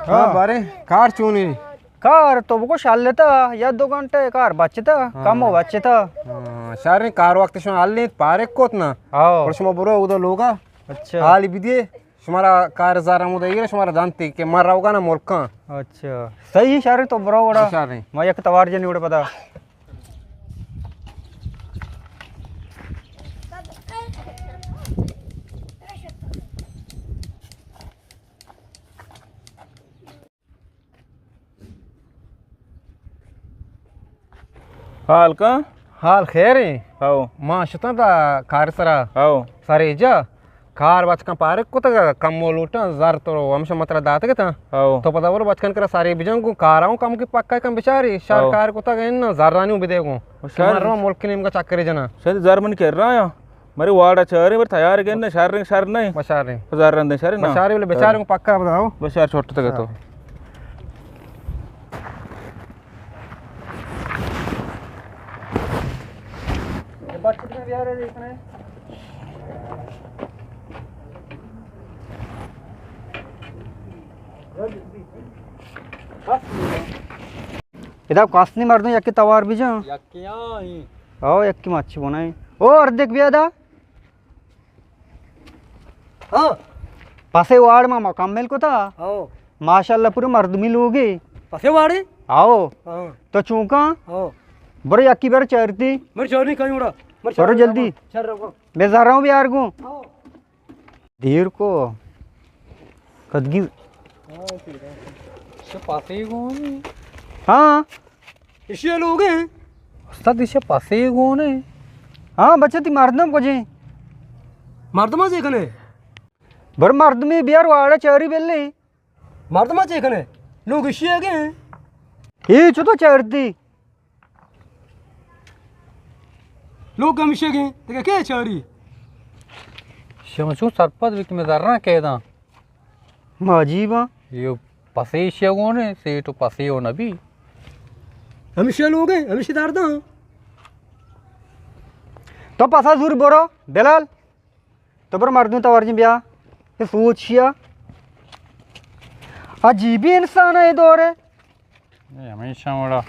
ہاں، بارے کار چونی؟ کار تو بگو شلتا، یا دو گھنٹہ کار بچتا، ہاں۔ کم و بچتا۔ ہاں، شریں، کار وقت شما حل نیت، پارک کوت نا۔ ہاں۔ اور شما برو اودا لوگا۔ اچھا۔ حال بدیے، شمارا کار زار ہمودا ایرا، شمارا دانتی کہ من روگا نا ملکاں۔ اچھا۔ صحیح، شریں، تو برو وڑا۔ شریں۔ ما یک توار جنی وڑا پدا۔ حال کا؟ حال خیر ایں؟ ہاؤ۔ ما شتاں تا کار سرا۔ ہاؤ۔ سارے جا۔ کار بچکاں پارک کتگ، کمو لوٹاں، زر تو ہمشہ مترا داتگ تاں۔ ہاؤ۔ تو پدا برو بچکن کرا سارے بجن گوں، کاراں کم کی پکا کم بچاری، شر ہاؤ۔ کار کتگ اناں، زرانی بدے گوں۔ شر۔ شما رو ملک نیمگا چکرے جنا۔ شر زر من کر رہا ہاں۔ مرے واڑا چارے، بر تیار گن، شر رنگ شر نہیں۔ بشار رنگ۔ بشار رنگ شر نا۔ بشار بلے بچار کو پکا بتاؤ۔ بشار چھوٹ تک تو۔ ادا کاسنی مردم یکی توار بجن۔ یکی آئی۔ او یکی مچ بنائیں۔ او اردک بیا دا۔ ہاں۔ پسے واڑ ما مکمل کتا۔ ہاں۔ ماشاءاللہ پورے مردمی لوگے۔ پسے واڑے؟ آؤ۔ ہاں۔ تو چونکا؟ ہاں۔ برو یکی بر چارتی۔ مر چارنی کہیں اڑا۔ مر برو چارنی جلدی۔ شر رکو۔ بے زراں بیار گوں۔ ہاں۔ دیر کو کدگی۔ ہاں، ٹھیک ہے۔ تو پسے گوں۔ ہاں۔ ایشی ء لوگ ہیں۔ استاد، ایشی ء پسے گون ہیں۔ ہاں بچہ، تی مردم کجیں؟ مردم چے کنے؟ بر مردمی بیار واڑا چاری بلے۔ مردم چے کنے؟ لوگ ایشی ء گے ہیں۔ اے چو تو چارتی؟ لوگ ہمیشہ گے ہیں۔ دیکھے کے چاری؟ شما چون سرپد بی کہ میں ذرہ کہہ داں۔ ما عجیب ہاں۔ یہ پسے ایشی ء گون ہیں، سیٹ و پسے و نبی۔ ہمیشہ لوگ ہیں، ہمیشہ درداں۔ تو پسا زور برو، دلال۔ تو برو مردم توار جن بیا۔ یہ سوچ شیا۔ عجیبی انسان ہے یہ دور ہے۔ یہ ہمیشہ وڑا۔